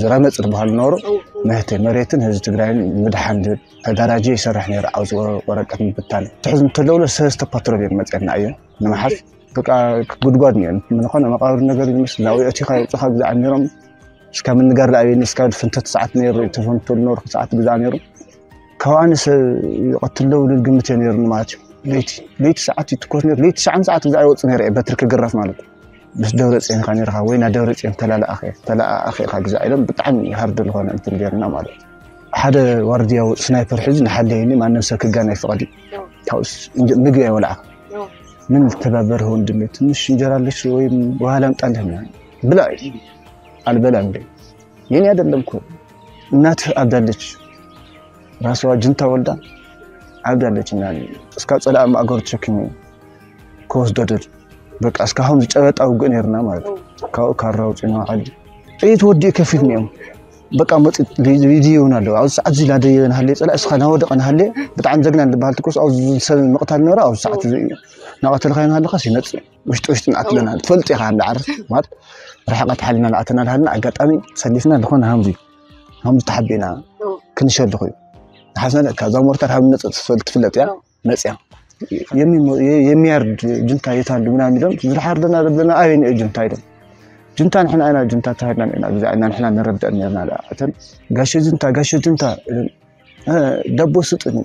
ዝረመፅ ዝበሃል ነበሩ። ምህቲ መሬትን ህዝቢ ትግራይን ምድሓን ዝብል ተደራጀ ይሰርሕ ነይሩ። ኣብዚ ወረቀት ምብታን ትሕዝ እንተለውሎ ሰለስተ ፓትሮል እዮም መፅአና እዮም ንምሓዝ። በቃ ጉድጓድ ነይሩ ምንኾነ መቃብር ነገር ዝመስል ናብኡ ኣቲኻ የውፅኻ ግዛዕ ነይሮም። እስካ ምንጋር ዳኣቤኒ እስካ ፍንተት ሰዓት ነይሩ ተፈንቶ ነሩ ሰዓት ግዛዕ ነይሩ። ከባኒ ሰብ ይቐትለው ልል ግምት እየ ነይሩኒ ማለት እዩ። ለይቲ ለይቲ ሰዓት ይትኮስ ነይሩ። ለይቲ ትሽዓን ሰዓት ግዛዕ ይወፅእ ነይረ እየ በትሪ ክግረፍ ማለት እዩ። ምስ ደብረ ፅዮን ኢኻ ነይርኻ ወይ ና ደብረ ፅዮን ተላላኣኸ ተላኣኣኸ ኢኻ ግዛዕ ኢሎም ብጣዕሚ ሃርድ ዝኾነ እንትን ገይርና ማለት እዩ። ሓደ ዋርድያ ውፅ ስናይፐር ሕዚ ንሓለየኒ ማንም ሰብ ክጋን ኣይፍቐድ እዩ። ካብኡስ እንጀ- ምግቢ ኣይወላዕኻ። ምን ልተባበር ወንድሜ ትንሽ እንጀራ አለች ወይም ውሃ ላምጣልህ ምናምን ብላ እዩ። አልበላም እንደ የኔ አይደለም እኮ እናትህ አብዳለች። ራስዋ ጅንታ ወልዳ አብዳለች እና እስካ ጸላእ ማእገሩ ተሸኪሙ ከወስዶ ደል በቃ እስካሁን ዝጨበጣ ውግእ ነርና ማለት እዩ። ካብኡ ካራ ውፅና ዓዲ ጥይት ወዲኡ ከፊት እዮም። በቃ መፅ ቪዲዮ እውን ኣለዎ ኣብዚ ሰዓት እዚ ናደየ ናሃለ ፀላ እስኻ ናወደቀ ናሃለ ብጣዕሚ ዘግና ዝበሃል ትኮስ ኣብዚ ሰብ ምቕታል ነረ ኣብዚ ሰዓት እዚ እዩ። ናቐተልካ ናሃለካ ይመፅእ ውሽጢ ውሽጢ ንኣትለና ትፈልጥ ኢኻ እንዳ ዓርስ ማለት ርሕቀት ሓሊና ንኣተና ናሃልና ኣጋጣሚ ሰሊፍና ዝኾነ ሃምዚ ሃምዚ ተሓቢእና ክንሸልኹ እዩ። ሓስና ካብዛ ሞርታር ሃብ መፅእ ትፈልጥ ትፍለጥ እያ። መፅያ የሚያርድ ጅንታ የታሉ ምናምን ኢሎም ዝሓርደና ዘለና ኣበይ ንኦ ጅንታ ኢሎም ጅንታ ንሕና ኢና ጅንታ ተሃድና ኢና ብዛዕና ንሕና ንረድእ ነርና እተን ጋሸ ጅንታ ጋሸ ጅንታ ዳቦ ስጥን